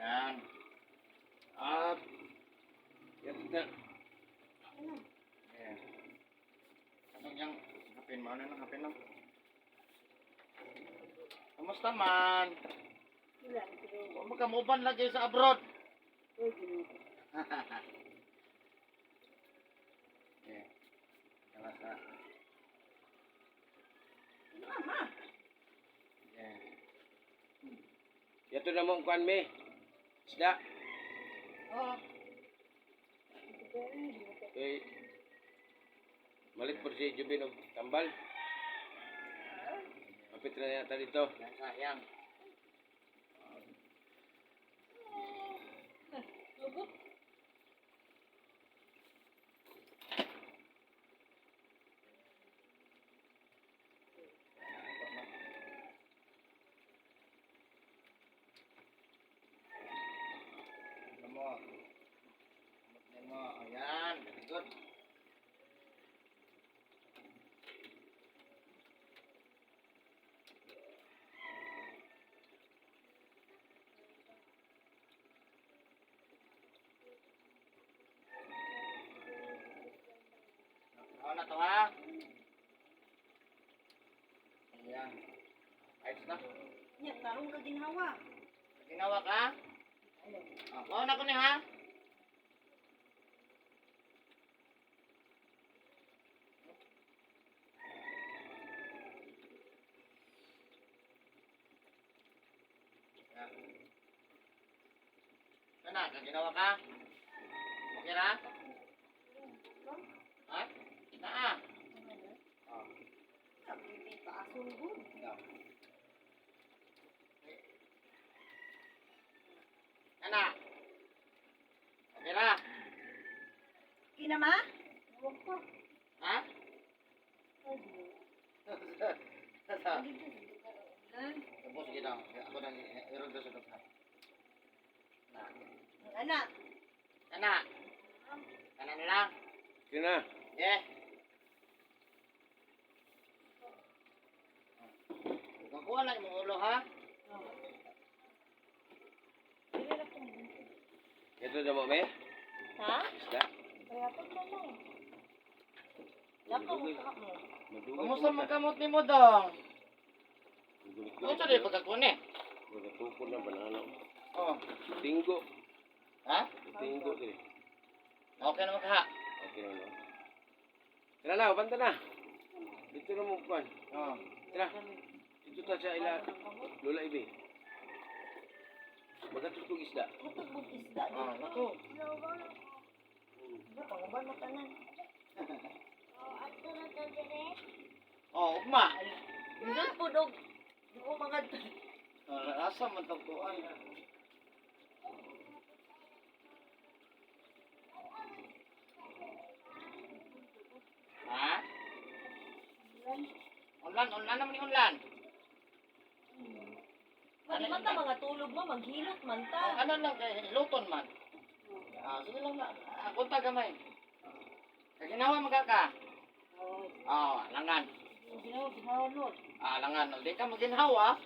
Yan. Ah, yan na. Ayan. Anong yung hapin mo? Ano nang hapin mo? Kamusta man? Wala, pero Huwag magkamuban lagi sa abroad. uy, Ginoo. Yeah. Kalasa. Mama. Yeah. Yato na mo ang kuan me. Isda. Oh. Eh, malit po si Jubin og tambal. Kapit na yata dito. Yan, sayang. Lugot. Ano mo? Ano mo? Ayan. Very good. Ako na to ha. Ayan. Ayos na. Nya tarong ka ginhawa. Ginawa ka? Ayaw. Oh, na ko ni ha. Kana, kaginawa ka? Okay ra? Ha? Naa. Oh. Hindi pa asungod. No. Kana. Okay ra? Kinama? Huwag pa. Ha? Ay, Ginoo. Tapos kita, ako nang iron sa doktor. Na. Ang anak. Kana. Kana na lang. Yun na. Yeah. Kuha lang imong ulo ha. Yato na mo me. Ha? Isda. Kaya pag lang. Lakaw mo ka mo. Madugay. Kumusta man kamot nimo dong? Unsa di pagkakuni? Nagatukod na banana. Oh. Tinggo. Ha? Tinggo diri. Okay naman ka. Okay na no. Tara na, banta na. Dito na mo kuan. Oh. Tara. Dito ta sa ila Lola Ibe. Magatog kog isda. Matag mong isda. Oh, naku. Ba, panguban mo tanan. Oh, ugma. Indot po dog. Di ko mga Oh, asa man tong kuan. Ha? Unlan, unlan naman ni unlan. Madi man ta mga tulog mo, maghilot man ta. Oh, ano lang kay luton man. Ah, sige lang na. Ako ta gamay. Kaginawa magka ka. Oh, langan. Ginawa, ginawa lord. Ah, langan. Di ka maginhawa.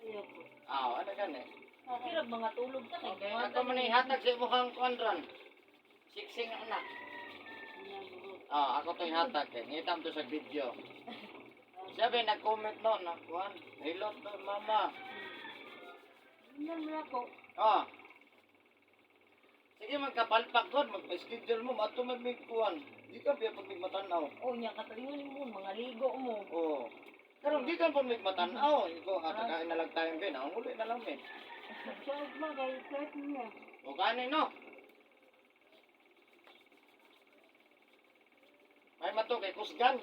Ayaw ko. Ah, ano gani? Kirag mga tulog ta kay Okay, ako man ihatag sa imong kuan ron. Siksing anak. Ah, ako to ihatag kay ngitam to sa video. Sabi nag-comment no na kuan, hilot do mama. Nan mo ako. Ah. Sige magkapalpak kon, mag-schedule mo mato man mig kuan. Di ka biya pag matanaw. Oh, nya katalingon mo mga ligo mo. Oo. Pero di ka pag matanaw. Ikaw atakain na lang tayong bin. Ang uli na lang min. Sa ugma kay kahit niya. O kanin no. May mato kay kusgan.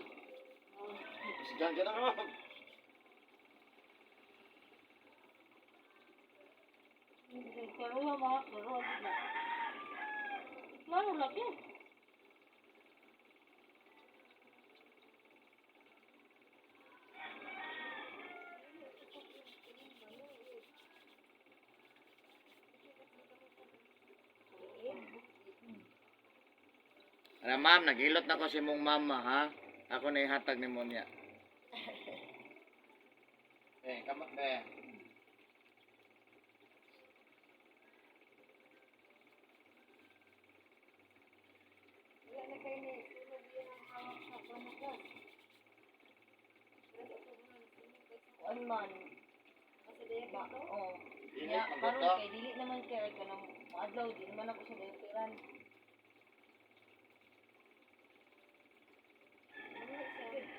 Kusgan ka na ka. Karuha ma, karuha na. Klaro lagi. Ara ma'am, naghilot na ko si mong mama ha. Ako na ihatag ni mo niya. Eh, kama eh. Kuan man. Ba, oh. Init Ya, man karon to. kay dili naman kay kanang maadlaw di naman ako sa diaperan.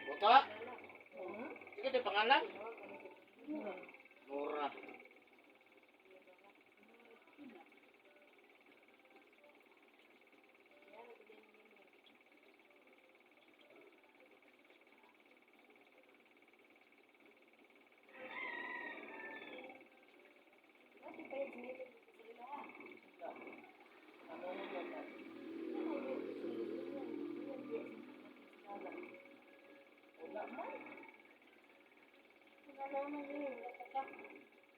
Buta? Hmm? Sige, di pangalan? Hmm. Nora. Ano na lang. Wala man.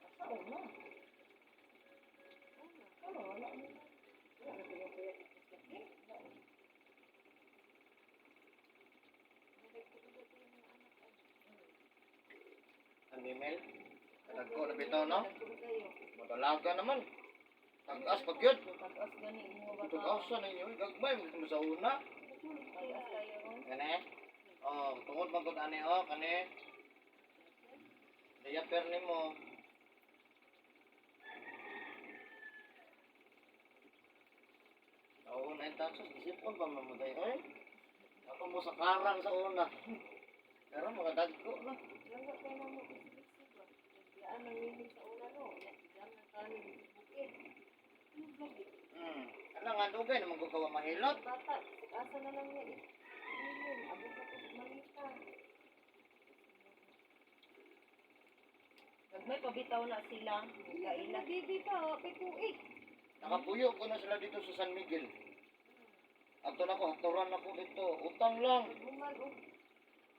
Asa una? Ano, wala man. Wala na pinapayat. Wala na. Ang email? Kadagko na bitaw, no? Madalaga naman. Tag-as pag yun. Tag-as gani mo ba? Tag-asa na inyo. Gagmay, mo sa una. Tag-as kayo ron. Kani? Oh, tungod man gud ani oh, kani. Diaper nimo. Oo, 9,000. Isipon pa man mo day oy. Ako mo sa karang sa una. Pero mga dagko na. Hmm. Ano nga dugay naman ko kawa mahilot. Bata, asa na lang niya. Yun, abot na ko sa malita. Nagmay pabitaw na sila. Kaila. Bibi pa, oh, may tuig. Nakapuyo ko na sila dito sa San Miguel. Ato na ko, haturan na ko dito. Utang lang. Human og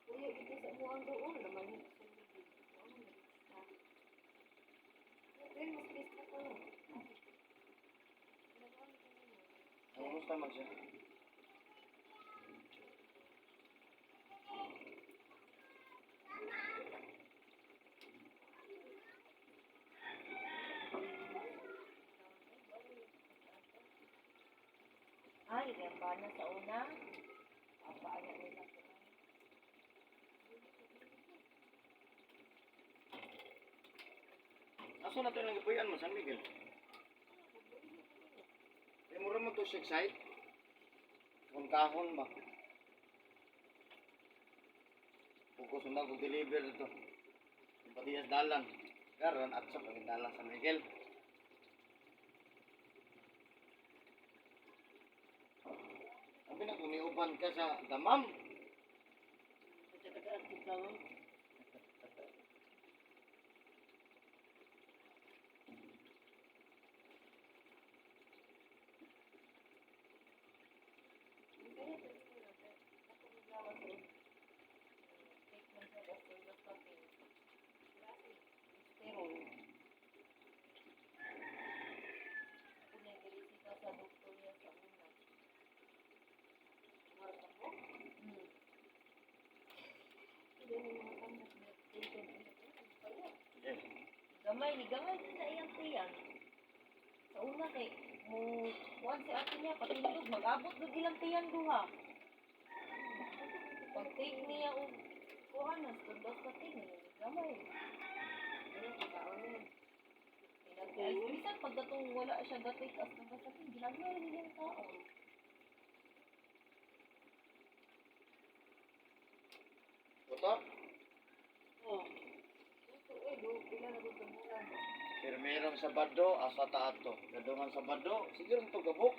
kuya dito sa umuang doon naman yun sa Miguel. Pero mas pista ko no. Ang gusto man siya. Ay, gambana sa una. Apaan na nila. Asa na ito yung gipuyan mo, San Miguel? Eh, mura mo to sa site. Kung kahon ba? Pugos na kung deliver ito. Patiyas dalan. Karon at sa dalan San Miguel. Sabi na kung niuban ka sa damam. Pero, ako na girisita sa doktor niya sa una. Eh, Gamay ni gamay din na iyang tiyan. Sa una kay mo kuan si ate niya patindog mag-abot gud ilang tiyan duha. Pag take niya og kuan na tundos ka tin gamay. Ay, bisan pag gatong wala siya gatake as tundos ka tin ginagmay rin niyang tao. Buto? Oh. Pirmerong Sabado, asa ta ato. Gadungan Sabado, sige rin to gabok.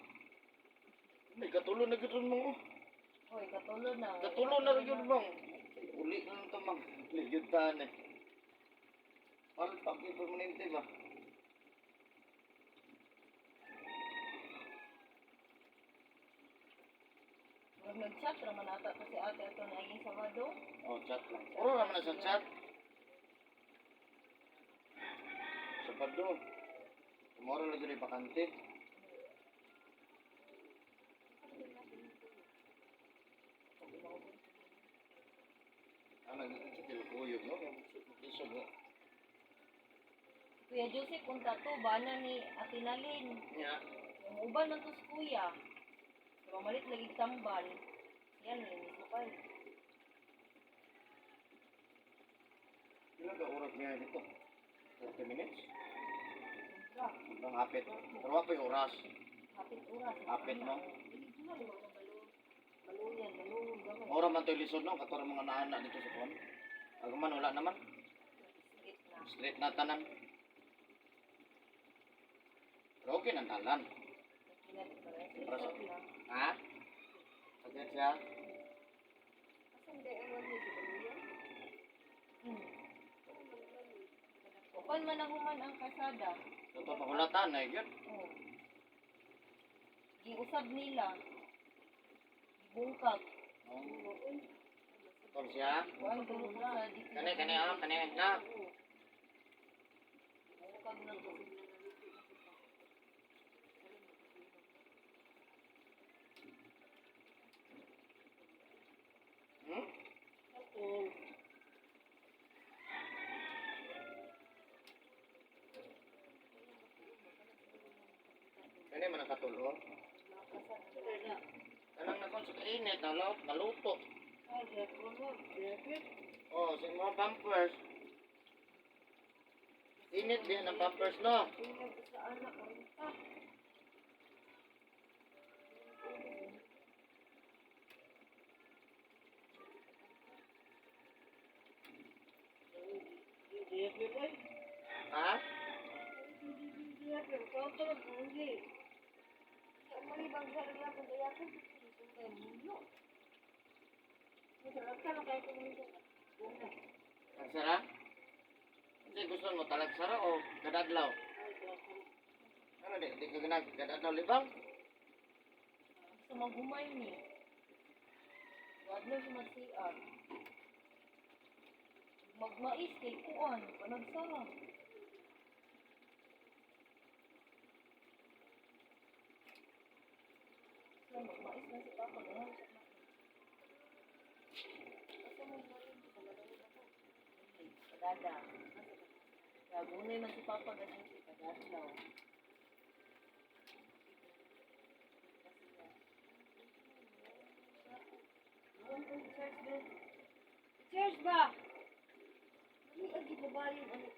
May katulo na gyud ron mo. Hoy, katulo na. Katulo na rin yun bang. Uli na lang to mang. Uli yun ta na. Parang pag permanente ba? Murag nag-chat ra man ata to si ate ato na iyang Sabado. Oh, chat lang. Puro naman na sa chat. Sabado. Tomorrow lagi rin bakante. Ah, nag-chat yung kuyog, no? Isog, no? Kuya Joseph, unta to, bana ni Ate Nalin. Yeah. Yung uban ng tos kuya. Pamalit lagi tambal. Yan, may sukay. Ilan ka oras niya dito? 30 minutes? Sobra. Ang hapit. Pero wa pa'y oras. Hapit oras. Hapit, no? Dili na, di ba maluyan, malungon gamay. Ora man to'y lisod no, kato mga naana dito sa kuwan. Agman wala naman. Straight na. Straight na tanan. Pero okay nang dalan. Para sa Ha? Pagkat siya? Asan day ang one week baluyan? Upan man ang human ang kasada. Totoo pahulatan na yun. Oh. Giusab nila. Gibungkag. Oh. Tol siya. Kuan dulo ko sa dito. Kani kani ah, kani na. Gibungkag na ko. Hmm? Kani man ang katulo. Kanang nakon sa kainit, nalo, naluto. Ay, gapon mo. Gapit. Oh, sa mga pampers. Init din ang pampers no. Tingnan ko sa anak ko. Ah. Ha? Tagsara? Kasi gusto mo talagsara o kadadlaw? Ano di ka ganag kadadlaw libang? Gusto magumay ni. Wag na siya mag-CR. Magmais kay kuan, panagsara. So, magmais na si Papa. Ganun siya na. Padada. Gagunay man si Papa, ganun siya. Padadlaw. Church ba? Dali ang gibabayin ano.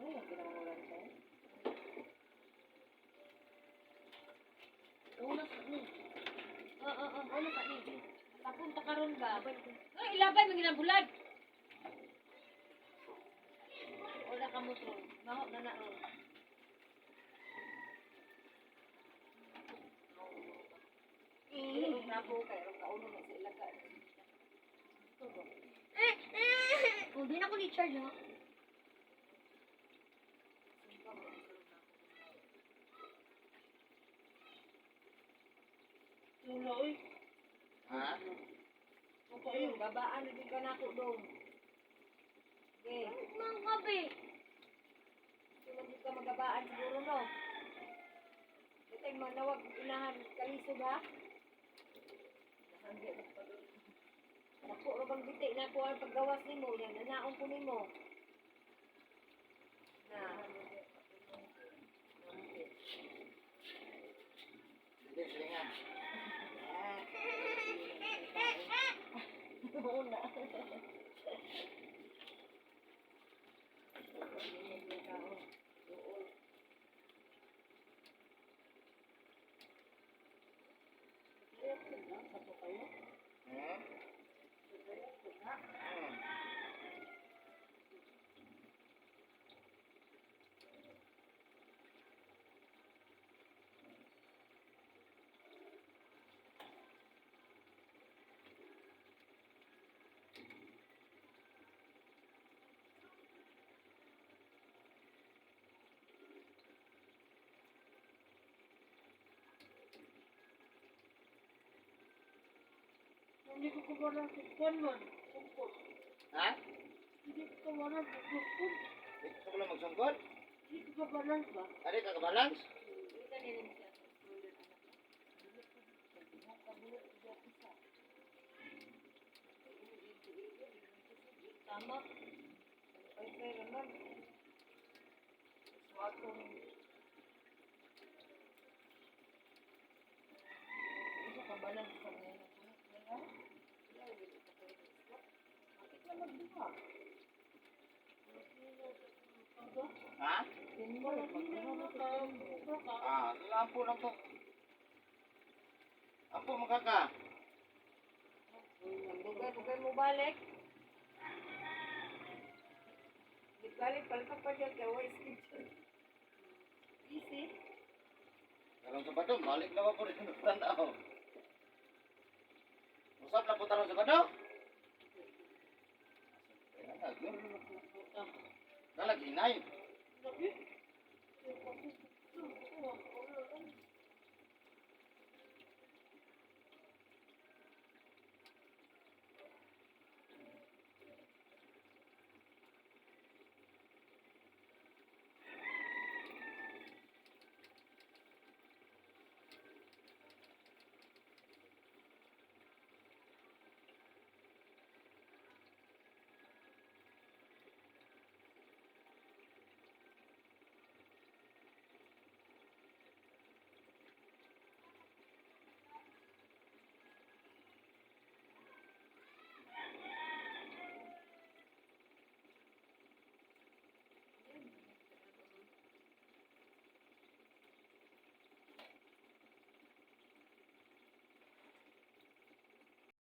Ano yung ginawa siya? Una sa ni. Oo, oo, una sa ni. Papunta karon ba? Ay, ilabay man ginabulad. Wala ka mo tron. Maho na na ron. Dili na po kay ron kauno na sa ilaka. Oh, di na ko ni-charge ha. Tulo oy. Ha? Ayun, babaan na ka nako dong. Okay. Mga kape. Tulog ka magabaan siguro no. Itay manawag unahan kalisod ha. Dako ra bang biti na ko ang paggawas nimo yan nanaon ko nimo. Na. Hindi silingan. Una. Hmm? Hmm. Hindi ko kumana sa kwan man. Sungkot. Ha? Hindi ko kumana sa sungkot. Di ka pala magsungkod? Hindi ko kabalans ba? Adi ka kabalans? Tama. Ay, pero man. Atong isa ka balan sa mga. Bakit na magduha? Ha? Ah, ampo lang to. Ampo mo kaka. Dugay, dugay mo balik. Balik, balik pa dyan kay wa schedule. Easy. Karong Sabado, balik na ba po rin ang tanaw. Usap na po tarong Sabado. Dalag hinay.